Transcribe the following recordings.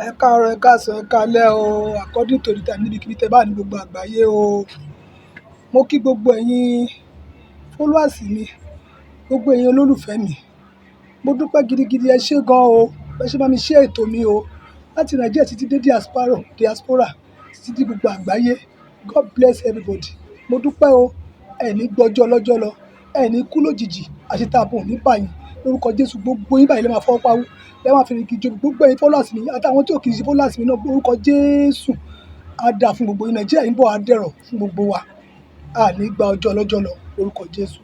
Ẹ káàárọ̀, ẹ káàsán, ẹ káalẹ́ o. According to the time níbikíbi tẹ́ bá wà ní gbogbo àgbáyé o. Mo kí gbogbo ẹ̀yin followers mi, gbogbo ẹ̀yin olólùfẹ́ mi. Mo dúpẹ́ gidigidi, ẹ ṣé gan o. Ẹ ṣé bá mi share ètò mi o. Láti Nàìjíríà títí dé diaspora títí dé gbogbo àgbáyé. God bless everybody. Mo dúpẹ́ o. Ẹ ní gbọ́jọ́ lọ́jọ́ lọ. Ẹ ní kú lójijì. Àṣetà àbò ò ní bá yín. Lórúkọ Jésù, gbogbo yín báyìí lẹ máa fọwọ́ pawú. Lẹ máa fi èrìgì jobi. Gbogbo ẹ̀yin followers mi àtàwọn tí ò kí ń ṣe followers mi náà, lórúkọ Jésù. Á dáa fún gbogbo yín. Nàìjíríà yìí ń bọ̀, á dẹ̀rọ̀ fún gbogbo wa. A ní gba ọjọ́ ọlọ́jọ́ lọ lórúkọ Jésù.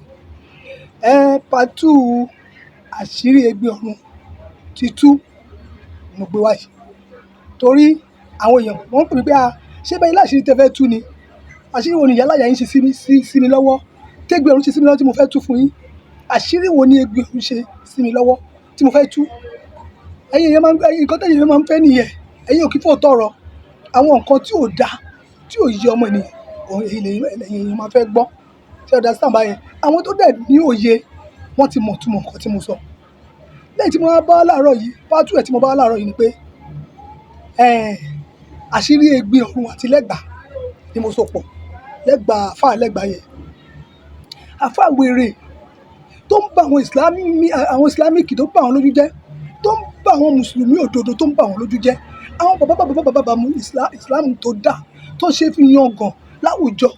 Ẹ part two àṣírí Ẹ̀gbin Ọ̀run ti tú mo gbé wá yìí. Torí àwọn èèyàn wọ́n ń pè mí pé, "A ṣé bẹ́ẹ̀ láṣírí tẹ fẹ́ tú ni? Àṣírí wo ni ìyá láyà yín ṣe sí mi lọ́wọ́? Tẹ́gbin ọ̀run ṣe sí mi lọ́wọ́ tí mo fẹ́ tú fún yín. Àṣírí wo ni Ẹ̀gbin Ọ̀run ṣe sí mi lọ́wọ́ tí mo fẹ́ tú?" Ẹ̀yin èèyàn máa ń, nǹkan tẹ́yin èèyàn máa ń fẹ́ nìyẹn. Ẹ̀yin ò kí fò tọrọ. Àwọn nǹkan tí ò da, tí ò yé ọmọ ènìyàn, òun èyí lẹ̀yin èèyàn máa fẹ́ gbọ́. Ṣé ẹ understand báyẹn? Àwọn tó dẹ̀ ní òye, wọ́n ti mọ̀ túmọ̀ nǹkan tí mo sọ. Lẹ́yìn tí mo wá bá láàárọ̀ yìí, part two ẹ̀ tí mo bá láàárọ̀ yìí ni pé, àṣírí Ẹ̀gbin Ọ̀run àti Lẹ́gba ni mo sọ pọ̀. Lẹ́gba, àfá Lẹ́gba yẹn. Àfá wèrè tó ń bá àwọn Islamic tó ń bá wọn lójú jẹ́, tó ń bá àwọn Mùsùlùmí òdodo tó ń bá wọn lójú jẹ́. Àwọn bàbá bàbá bàbá bàbá Islam tó dá, tó ṣe fi yangàn láwùjọ.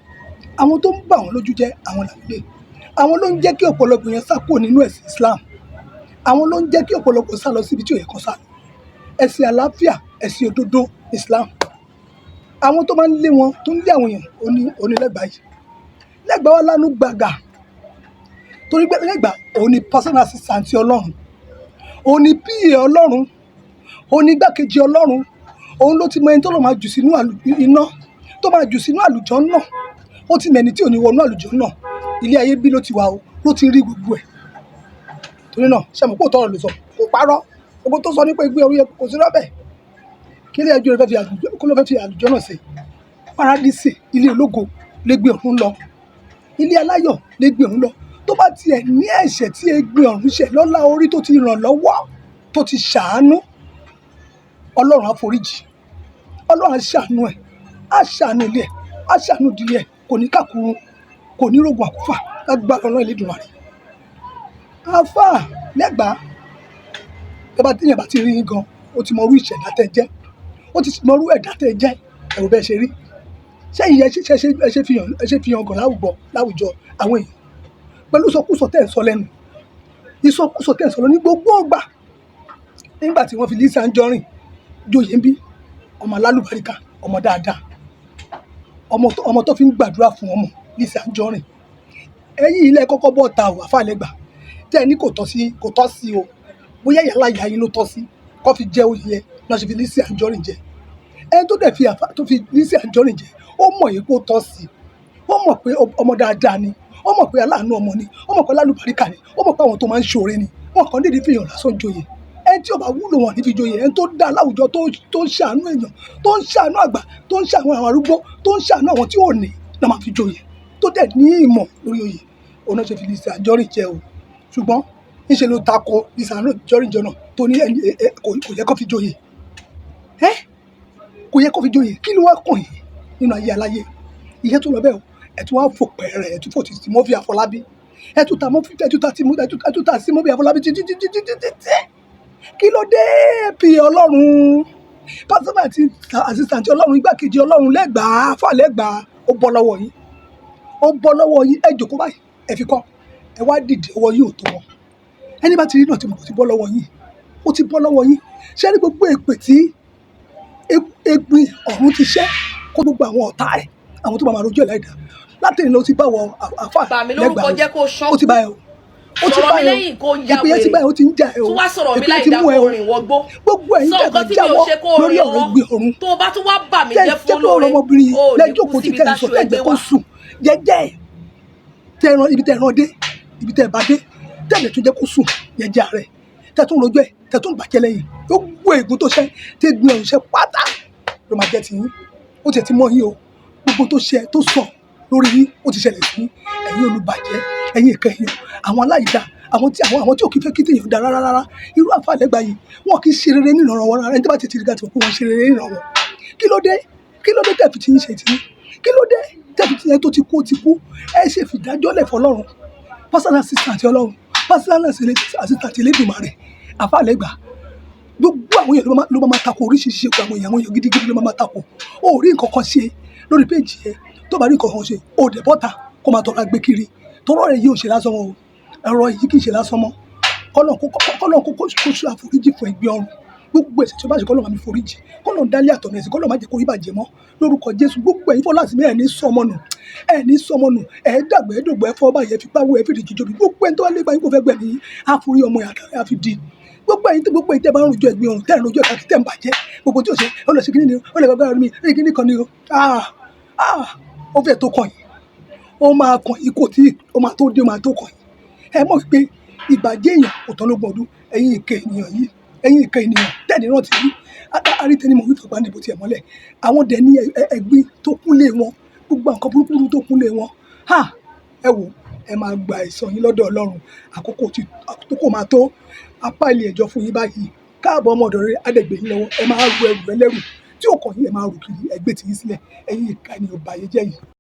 Àwọn tó ń bá wọn lójú jẹ́, àwọn làwọn eléyìí. Àwọn ló ń jẹ́ kí ọ̀pọ̀lọpọ̀ èèyàn sá kúrò nínú ẹ̀sìn Islam. Àwọn ló ń jẹ́ kí ọ̀pọ̀lọpọ̀ sá lọ síbi tí ò yẹ kó sá lọ. Ẹ̀sìn àlàáfíà, ẹ̀sìn òdodo Islam. Àwọn tó máa ń lé wọn, tó ń lé àwọn èèyàn, òní Lẹ́gba yìí. Lẹ́gba wá lánú gbàgà. Torí pé Lẹ́gba òun ni personal assistant Ọlọ́run. Òun ni PA Ọlọ́run. Òun ni igbákejì Ọlọ́run. Òun ló ti mọ ẹni tó lọ máa jù sínú iná, tó máa jù sínú àlùjánnà. Ó ti mọ ẹni tí ò ní wọ inú àlùjánnà. Ilé ayé bí ló ti wà o, ló ti rí gbogbo ẹ̀. Torí náà, ṣé ẹ mọ̀ pé òótọ́ ọ̀rọ̀ ló sọ? Kò parọ́. Gbogbo tó sọ nípa Ẹ̀gbin Ọ̀run yẹn kò sí rọ́ bẹ́ẹ̀. Kí ló fẹ́ fi àlùjọ, kí ló fẹ́ fi àlùjánnà ṣe? Paradísè, ilé ológo l'Ẹ̀gbin Ọ̀run lọ. Ilé aláyọ̀ l'Ẹ̀gbin Ọ̀run lọ. Tó bá ti ẹ̀ ní ẹ̀ṣẹ̀ tí Ẹ̀gbin Ọ̀run ṣẹ̀ lọ́lá orí tó ti ràn lọ́wọ́, tó ti ṣàánú, Ọlọ́run á foríjì. Ọlọ́run á ṣàánú ẹ̀, á ṣàánú ilé ẹ̀, á ṣàánú ìdílé ẹ̀. Kò ní kàkúrú, kò ní rógun àkúfà lágbára Ọlọ́run Elédùmarè. Àfá Lẹ́gba, tẹ́ bá tí èèyàn bá ti rí yín gan, ó ti mọ irú ìṣẹ̀dá tẹ jẹ́. Ó ti mọ irú ẹ̀dá tẹ jẹ́. Ẹ wo bẹ́ẹ̀ ṣe rí. Ṣé ìyẹn ṣe ẹ ṣe fi hàn gan láwùjọ àwọn èèyàn? Pẹ̀lú ìsọkúsọ tẹ́ ẹ̀ ń sọ lẹ́nu. Ìsọkúsọ tẹ́ ẹ̀ ń sọ lẹ́nu ní gbogbo ìgbà. Nígbà tí wọ́n fi Lizzy Anjorin joyè ń bí, ọmọ alálùbáríkà, ọmọ dáadáa, ọmọ tó fi ń gbàdúrà fún ọmọ Lizzy Anjorin. Ẹ̀yin ilẹ̀ kọ́kọ́ bọ́ ta ò, àfá Lẹ́gba. Tẹ́ ẹ ní kò tọ́ sí, kò tọ́ sí o. Bóyá ìyá láyà yín ló tọ́ sí, kó fi jẹ oyè yẹn, náà ṣe fi Lizzy Anjorin jẹ. Ẹni tó dẹ̀ fi àfá tó fi Lizzy Anjorin jẹ, ó mọ̀ yìí pé ó tọ́ sí. Ó mọ̀ pé ọmọ dáadáa ni. Ó mọ̀ pé aláàánú ọmọ ni. Ó mọ̀ pé alálùbáríkà ni. Ó mọ̀ pé àwọn tó máa ń ṣoore ni. Wọ́n kàn dédé fi èèyàn lásán joyè. Ẹni tí ò bá wúlò wọ́n ní fi joyè. Ẹni tó dá láwùjọ tó ń ṣàánú èèyàn, tó ń ṣàánú àgbà, tó ń ṣàánú àwọn arúgbó, tó ń ṣàánú àwọn tí ò ní náà máa fi joyè. Tó dẹ̀ ní ìmọ̀ lórí oyè. Òun náà ṣe fi Lizzy Anjorin jẹ o. Ṣùgbọ́n níṣe ló tako Lizzy Anjorin jọ náà tó ní ẹni kò yẹ kó fi joyè. Ẹ́ kò yẹ kó fi joyè. Kí ló wá kàn yín nínú ayé aláyé? Ìyẹn tó lọ bẹ́ẹ̀ o. Ẹ tún wá fò pẹ̀rẹ̀, ẹ tún fò títí Murphy Àfọlábí. Ẹ tún ta Murphy, ẹ tún ta sí Murphy Àfọlábí títí títí títí títí. Kí ló dé bí Ọlọ́run? Personal assistant Ọlọ́run, igbákejì Ọlọ́run Lẹ́gba, àfá Lẹ́gba, ó bọ́ lọ́wọ́ yín. Ó bọ́ lọ́wọ́ yín. Ẹ jókòó báyìí, ẹ fi kọ́. Ẹ wá dìde, ọwọ́ yín ò tó wọn. Ẹni bá ti rí náà tí mo kò ti bọ́ lọ́wọ́ yín. Ó ti bọ́ lọ́wọ́ yín. Ṣé ní gbogbo èpè tí Ẹ̀gbin Ọ̀run ti ṣẹ́ kó gbogbo àwọn ọ̀tá ẹ̀, àwọn tó bá máa rojú ẹ̀ láìda. Látẹ̀yìn ló ti bá wọ àfá Bà mí Lẹ́gba lórúkọ o. jẹ́ kó ṣán Ó ti bá ẹ o. Ó ti sọ̀rọ̀ bá mi ẹ o. lẹ́yìn kó ya Èpè yẹn ti wèrè. bá ẹ, ó ti ń jà ẹ o. Tún wá sọ̀rọ̀ mi Èpè yẹn láì ti dá mú ẹ kó o. rìn wọgbó. Gbogbo ẹ̀yin Sọ tẹ́ bá nǹkan tí mi ò jáwọ́ ṣe kó lórí rìn ọ̀rọ̀ wọ́n. Ẹ̀gbin Ọ̀run. Tó o bá tún wá bà mí Tẹ́ jẹ́ jẹ́ fún pé ọ̀rọ̀ olóore, ọmọbìnrin yìí o ò ní lẹ́jọ́ kú kò ti síbi tẹ́ ẹ sọ táṣọ tẹ́ ẹ ẹgbẹ́ jẹ́ kó wà. sùn jẹ́jẹ́ ẹ̀. Tẹ́ ẹ rán ibi tẹ́ ẹ rán dé, ibi tẹ́ ẹ bá dé, tẹ́ ẹ lè tún jẹ́ kó sùn jẹ́jẹ́ rẹ̀. Tẹ́ tún rojọ́ ẹ̀, tẹ́ tún bàjẹ́ lẹ́yìn. Gbogbo ègún tó ṣẹ́, tẹ́ Ẹ̀gbin Ọ̀run ṣẹ́ pátá ló máa jẹ́ ti yín. Ó tiẹ̀ ti mọ́ yín o. Gbogbo tó ṣe tó sọ lórí yín, ó ti ṣẹlẹ̀ sí yín. Ẹ̀yin olùbàjẹ́, ẹ̀yin ìkẹyìn, àwọn aláìda, Àwọn tí ò kí fẹ́ kí tèèyàn da rárá rárá. Irú àfáà Lẹ́gba yìí, wọn kì í ṣe rere nínú ọ̀rọ̀ wọn rárá. Ẹni tí bá ti rí gan ti mọ̀ pé wọ́n ṣe rere nínú ọ̀rọ̀ wọn. Kí ló dé? Kí ló dé tẹ̀ fi ti ń ṣe tiyín? Kí ló dé tẹ̀ fi ti ẹni tó ti kú ó ti kú? Ẹ ṣe fìdájọ́ lẹ̀ fún Ọlọ́run. Personal assistant Ọlọ́run, personal assistant Elédùmarè, àfáà Lẹ́gba. Gbogbo àwọn èèyàn ló máa tako oríṣiríṣi àwọn èèyàn gidigidi ló máa tako. O ò rí nǹkan kan ṣe lórí péèjì ẹ. Tó bá rí nǹkan kan ṣe, o dẹ̀ bọ́ta kó máa tọrọ agbé kiri. Torí ọ̀rọ̀ yìí ò ṣe lásán mọ́ o. Ọ̀rọ̀ yìí kì í ṣe lásán mọ́. Kọ́lọ́run kó ṣe àforíjì fún ẹgbẹ́ ọ̀run. Gbogbo ẹ̀ṣẹ̀ tí ó bá ṣe, kọ́lọ́run bá mi foríjì. Kọ́lọ́run dálé àtọ̀nà ẹ̀sìn, kọ́lọ́run má jẹ́ kó rí bàjẹ́ mọ́. Lórúkọ Jésù, gbogbo ẹ̀yin followers mi, ẹ̀ ní sọmọ nù. Ẹ ní sọmọ nù. Ẹ dàgbà, ẹ dògbò, ẹ fọwọ́ báyìí, ẹ fi pawó, ẹ fìdí jíjó bí. Gbogbo ẹni tó bá lépa yín kó fẹ́ gbẹ̀mí yín, á forí ọmọ ẹ̀ àtàrà á fi di. Gbogbo ẹ̀yin tẹ́ bá ń rojọ́ ẹ̀gbin ọ̀run, tẹ́ ń rojọ́ ẹ̀ káàkiri, tẹ́ ń bàjẹ́. Gbogbo tí ò ṣe, ó lọ ṣe kíní ni o, ó lè gbàgbára mi, ó lè kíní kan ni o. Ah! Ah! Ó fẹ́ tó kàn yín. Ó máa kàn yín kò tí ó máa tó dé, ó máa tó kàn yín. Ẹ mọ̀ wípé ìbàjẹ́ èèyàn kò tán lógún ọdún. Ẹ̀yin ìkà ènìyàn yìí, ẹ̀yin ìkà ènìyàn, tẹ́ ẹ̀ ní rántí yín. Arítẹni mọ̀ wí fún ìpàdé bó ti ẹ̀ mọ́lẹ̀. Àwọn dẹ̀ ní ẹ̀gbin tó kúnlé wọn. Gbogbo àwọn nǹkan burúkú tó kúnlé wọn. Ha! Ẹ wò, ẹ máa gba ẹ̀san yín lọ́dọ̀ Ọlọ́run. Àkókò tí, àkókò máa tó. Apá ilé ẹjọ́ fún yín báyìí. Káàbọ̀ ọmọ ọ̀dọ̀ rere, á dẹ̀ gbé yín lọ́wọ́. Ẹ máa ru ẹrù ẹlẹ́rù tí ò kàn yín, ẹ máa rù kiri. Ẹ gbé tiyín sílẹ̀. Ẹ̀yin ìkà ènìyàn ọ̀bàyéjẹ́ yìí.